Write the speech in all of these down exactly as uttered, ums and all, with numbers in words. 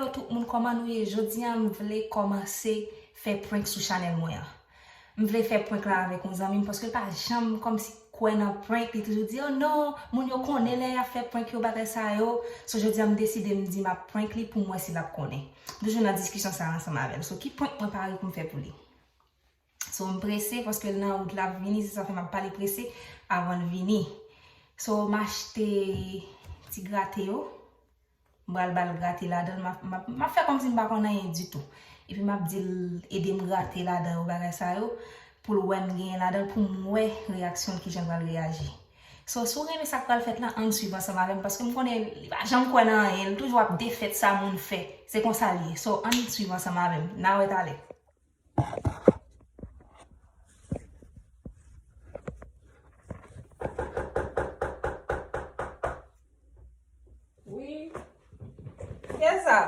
Tout moun, kòman nou ye? Jodi a m vle kòmanse fè prank sou chanèl mwen an. M vle fè prank la avèk yon zanmi m paske l pa janm kòmsi kwè nan prank, li toujou di, "Oh non, moun yo konnen lè y ap fè prank yo, bagay sa yo." So jodi a m deside m di m ap prank li pou m wè si l ap konnen. M toujou nan diskisyon sa a ansanm avè l. So ki prank mwen pare pou m fè pou li? So m prese paske l nan wout l ap vini, se sa fè m ap pale prese avan l vini. So m achte ti grate yo. M pral ba l grate ladan l, m ap, m ap, m ap fè kòmsi m pa konn anyen ditou. Epi m ap di l ede m grate ladan yo, bagay sa yo, pou l wè m genyen ladan l, pou m wè reyaksyon l, kijan l pral reyaji. So, si w renmen sa k pral fèt la, ann swiv ansanm avè m, paske m konnen li pa janm kwè nan anyen, li toujou ap defèt sa moun fè. Se konsa l ye. So, ann swiv ansanm avè m. N a wè talè. Wi. Kiyès sa?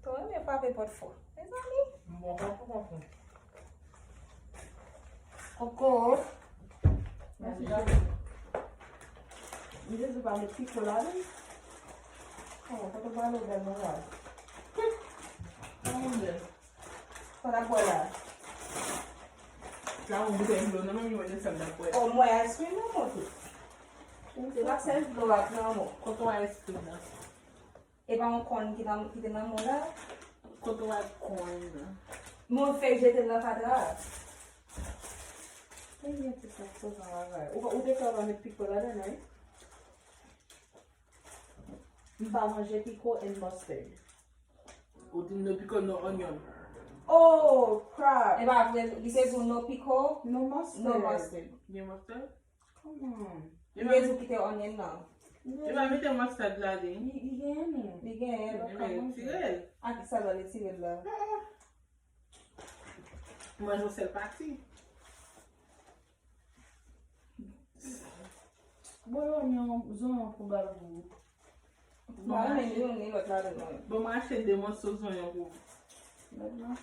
Tò, renmen frape pòt fò. Mezanmi. M bon, bon, bon, bon. Koko. Mèsi, Jezi. M te di w pa met piko ladan l. Oh, kote w pale w bèl moral. Kòman w bèl? Sa n ap bwè la? Sa yon boutèy dlo nan men m, yo wè se sa n ap bwè. Oh, m wè ice cream nan monte. Se pa sèl dlo a k nan men w. Kote w wè ice cream nan? E pa yon kòn ki nan, ki te nan men w la? Kote w wè kòn nan? Men w fèk jete l nan fatra a. Ebyen, se sa k poze yon bagay. Ou, ou te fè w pa met piko ladan l, wi? M pa manje piko and mustard. Ou di no pickle, no onion. Oh, crap. E pa vre, li te di w no pickle, no mustard. No mustard. Gen mustard? Come on. Li te di w kite onion nan. Li pa mete mustard ladan. Li, li genyen, non? Li genyen, li pa ka manje. Retire l. A ki sa l retire l la? Manje yon sèl pati. Bon, yo, yon zonyon pou ba l gou. Bon, m pa renmen ni youn ni lòt ladan non. Bon, m rache de mòso zonyon pou ou.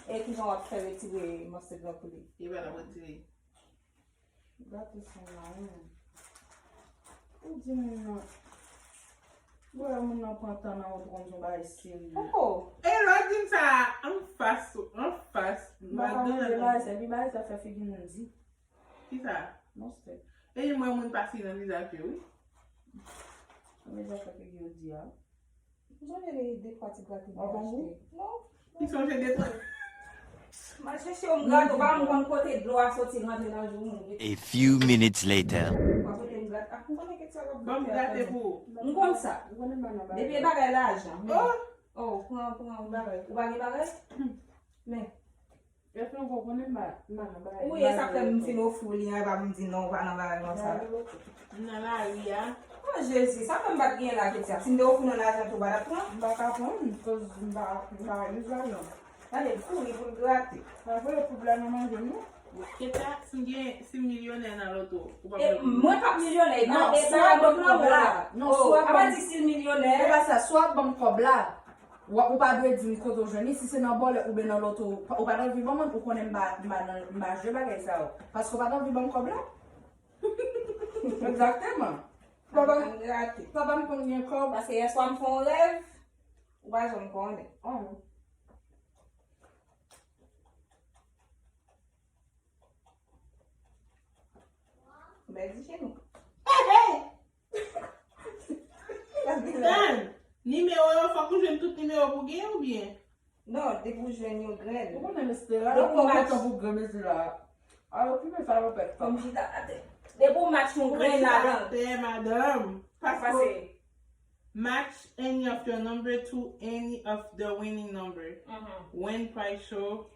E kijan w ap fè retire mòso dlo pou li? Li pa t ap retire. Gate san la, wi. Ou di moun nan. Ou wè moun nan pran tan nan ou konn yon bagay serye. Oh! E lè w di m sa anfas, anfas. M pa ka manje bagay sa, epi bagay sa fè figi moun di. Kisa? Mustard. E mwen moun pase nan vizaj yo, wi. Mwen sa fè figi yo di a. Ou sonje de, de twa ti grate m te achte? Non. Li sonje de twa. M al chèche yo, m grate, ou pa konn kote dlo a soti rantre nan jou moun. A few minutes later. Ou pa kote m grate. Ah, m konnen kèk sa w ap grate. Ban m grate pou ou. M konn sa. Depi e bagay lajan. Oh! Oh, pran, pran yon bagay. Ou pa gen bagay? Men. Èske w konprann m pa, m pa nan bagay? Wi, e sa k fè m fin ofri w li an, epa m di non, ou pa nan bagay konsa. M nan lari a. Oh, Jezi, sa fè m pa t gen la, Ketia. Si m te ofri w nan lajan tou, ou pa t ap pran? M pa ka pran, cause m pa, m pa use lajan. Gade, l kouri pou l grate. Pa vre, pou blan nan manje m, non? Ketia, si m gen, si m milyonè nan loto, ou p ap... E, mwen p ap milyonè, e pa, e pa lòt lanmou la. Non, si w ap ban m, apa di si l milyonè. E pa sa, si w ap ban m kòb la, w ap, ou pa dwe di m kote w jwenn li, si se nan bòlèt oubyen nan loto, ou pa, ou pa t anvi ban mwen, ou konnen m pa, m pa nan, m pa jwe bagay sa yo. Paske ou pa t anvi ban m kòb la. Egzakteman. Papa, papa m konn gen kòb. Paske yèswa m fè yon rèv, ou pa janm konnen. Oh. Bèl ti chenou. Hey, hey! Sa gen la? Tann, nimewo yo, fòk ou jwenn tout nimewo pou gen oubyen? Non, depi w jwenn yon grenn. Ou konnen mesye la, ou kontan pou grenn mesye la. Al okipe sa yo pèt. Fò m chita atè. Depi w match yon grenn ladan. Ou chita atè, madanm. Paske match any of your number to any of the winning number. Win prize show.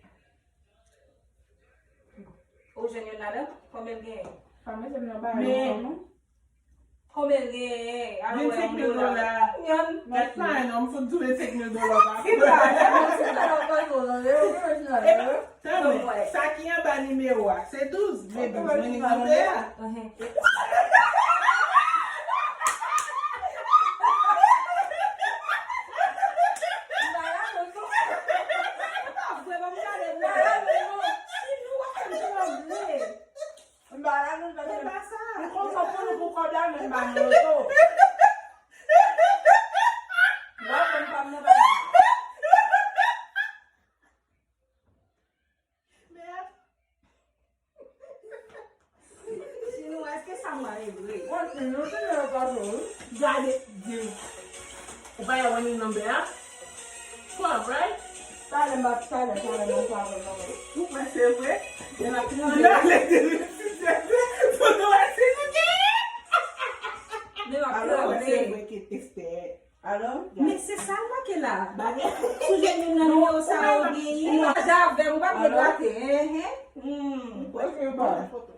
Ou jwenn youn ladan? Konbyen l genyen? Pa mete m nan bagay ankò non. Konbyen l genyen? Al wè yon dola. Yon. That's fine, m fout tou vennsenk mil dola pa. Ti bagay, ti bagay, pa tou, non. Tann, sa ki anba nimewo a, se douz, men douz winning number a. Pa nan loto. Lè w konn pa m nan pa. Sinon, èske sa mwen e vre? Mwen, nou te nan loto, wi. Gade, di. Ou pa wè ni nonbè a? Twelve, right? Talè m ap, talè, talè m ap pale non. Ou kwè se vre? Depi nan de mil sis, foto a se nou genyen. Depi nan de mil sis. Alò, se vre ke Esther. Alò, men se sa l make la. Bagay. Sou je moun nan nimewo sa yo genyen. Ou manje avè m, ou pa vle dwate. Enhen. Hmm. Ok, ba.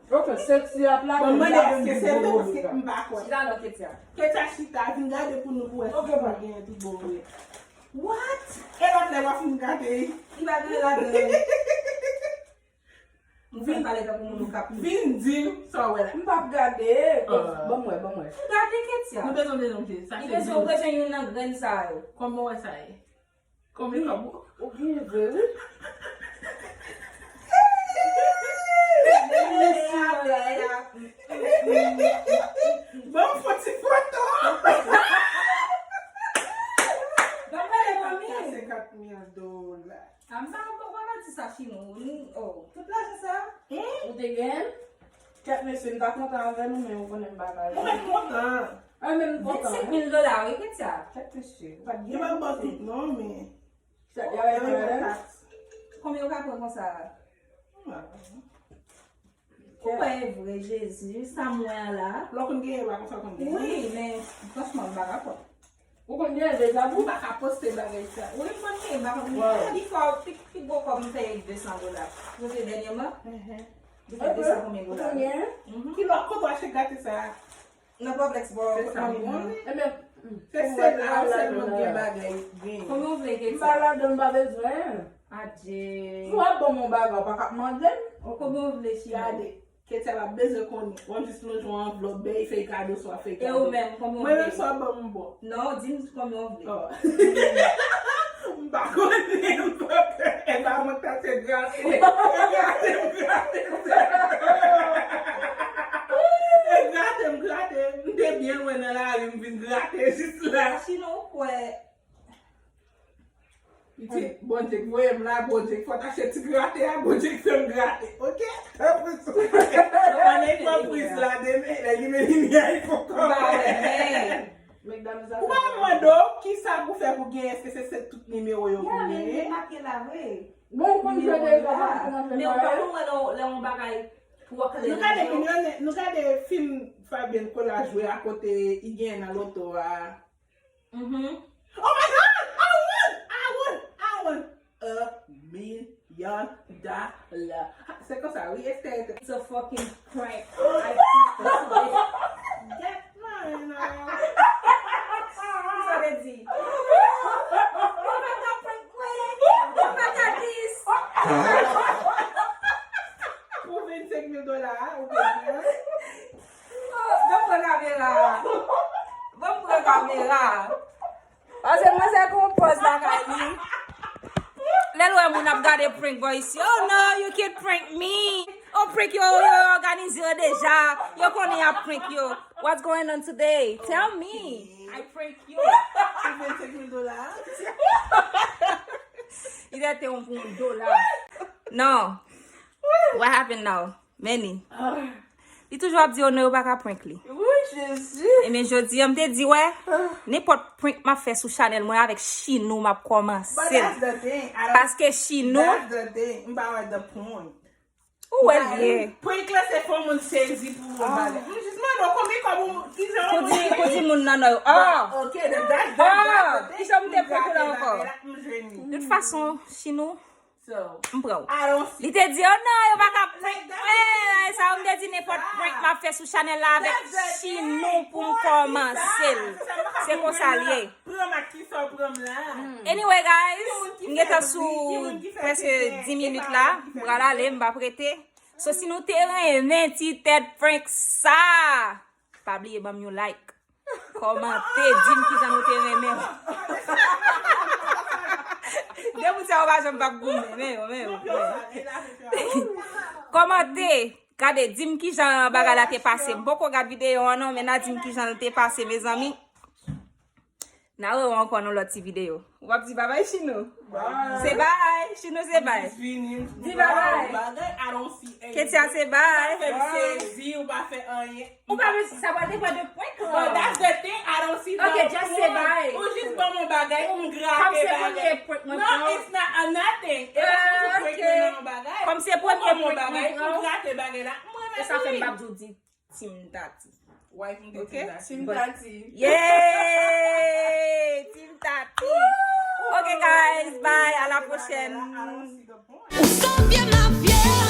Ok, sexy ap la. Bon, mwen, èske se bon, paske m pa kwè. Chita non, Ketia. Ketia chita, vin gade pou nou pou wè si sa genyen tout bon vre. What? E lòt lè w ap fin gade. Li pa gen ladan. M fin pale tankou moun ou k ap. Vin di m sa w wè la. M p ap gade. Ah. Ban m wè, ban m wè. Gade Ketia. Nou bezwen, bezwen, sa se. Li bezwen, ou bezwen youn nan grenn sa yo. Kòman w wè sa ye? Kòman, kòman? Ou gen vre, wi. Ban m fon ti foto. Ban m wè, ban m wè. Senkant mil dola. A, m pa konn poko pa di sa Chino. Ni, oh, tout lajan sa? Hmm? Ou te gen? Kèt mesye, m ta kontan avè nou, men ou konnen m pa ka. Ou menm kontan. A, men m kontan, wi. Vennsenk mil dola, wi, Ketia. Kèt mesye, ou pa t gen. Yo pa ban tout, non, men. Sa, y a, y a, y a. Konbyen ou ka pran konsa? M pa konnen. Ou wè e vre, Jezi, sa m wè a la. Lè w konn genyen, pa konsa w konn genyen. Wi, men franchman, m pa ka kwè. Ou konn genyen deja, pou m pa ka poste bagay sa. Wi, m konn genyen, m pa konn genyen. Wow. Before, pi, pi gwo kòb m fè e desan dola. Ou se dènyèman? Mhm. Ou fè desan konbyen dola? Ou konn genyen? Mhm. Ki lòt kote w achte grate sa? Nan Publix, bò, kote mwen menm nan. Ebyen, se sèl la, sèlman gen bagay, gen. Konbyen w vle, Ketia? M pa ladan, m pa bezwen. Adje. Si w ap ban m yon bagay, w pa ka ap mande m. Konbyen w vle, Chino? Gade, Ketia pa bezwen konnen. W ap jis lonje yon anvlòp, bay, fè kado, swa fè kado. E ou menm, konbyen w vle? Mwen menm, sa w ap ban m, m bon. Non, di m konbyen w vle. Oh. M pa konnen, m pa konnen. E pa mwen k ta se grate. E grate, m grate, m grate. M te byen lwen nan lari, m vin grate jis la. Chino, ou kwè? Pitit, Bondye k voye m la, Bondye k fè w ta achte ti grate a, Bondye k fè m grate. Oke? Tanpri sou mwen. Ann, e pran priz la demen, lè li men limyè, li fon kòmantè. Ou pa mande w kisa pou fè pou genyen, èske se, se tout nimewo yo pou genyen? Ya, men li make la vre. Bon, ou konn jwe deja, ou konn jwe. Men ou pa konn wè lè, lè yon bagay twò klè. Nou gade, nou gade fim Fabienne Colas jwe a kote li genyen nan loto a. Mhm. Oh my God! I won! I won! I won! A milyon dola. Se konsa, wi, Esther. It's a fucking prank. I prank you today. That man, uh, sa vle di. Ou pa ka prank mwen. Ou pa ka dis. Pou vennsenk mil dola, ou konprann? Ban m pran kamera. Ban m pran kamera. Paske manzè gon pòz lakay li. Lè l wè moun ap gade prank boy isi, "Oh no, you can't prank me." Oh, prank yo, yo òganize yo deja. Yo konnen y ap prank yo. What's going on today? Tell me. I prank you. Pou vennsenk mil dola. Li te te yon pou yon dola. Non. What happened now? Manny. Ah. Li toujou ap di, "Oh non, yo pa ka prank li." Wi, Jezi. Ebyen, jodi a, m te di, wè, nenpòt prank m ap fè sou chanèl mwen avèk Chinou, m ap kòmanse l. But that's the thing. I don't, paske Chinou, that's the thing. M pa wè the point. Ou wè l ye. Prank la, se fè moun sezi pou yon bagay. M jis mande w konbyen kòb ou, kijan ou di, pou di moun nan, non. Ah! Ok, that's the, that's the thing. Kijan m te prank ou la ankò? De tout fason, Chinou, m pran w. Li te di, "Oh non, yo pa ka prank mwen." Sa yo m te di, nenpòt prank m ap fè sou chanèl la avèk Chinou pou m kòmanse l. Se konsa l ye. Anyway, guys, m gentan sou prèske dis minit la. M pral ale, m p ap rete. So, si nou te renmen ti tèt prank sa, pa bliye ban m yon like. Kòmante, di m kijan nou te renmen. Depi sa yo pa janm p ap goumen, men yo, men yo, men yo. Kòmante, Gade, di m kijan bagay la te pase. M poko gad videyo an non, men n a di m kijan l te pase, mezanmi. N a wè w ankò nan lòt ti videyo. Ou p ap di babay, Chino? Se bay, Chino se bay. Di babay. Ketia se bay. Ou pa bezwen, sa va depann de prank lan. But that's the thing, I don't see the point. Ok, just se bay. Ou jis ban m yon bagay pou m grape bagay. Kòm se premye prank mwen pran. No, it's not a nothing. E pa pou prank mwen nan yon bagay. Kòm se premye prank mwen pran. Ou ban m yon bagay pou m grape bagay la. Mwen menm. E sa fè m p ap di w di Team Tati. Wife m te Team Tati. Team Tati. Yay! Team Tati. Ok, guys, bye. À la prochaine. Ou sot vye mafya.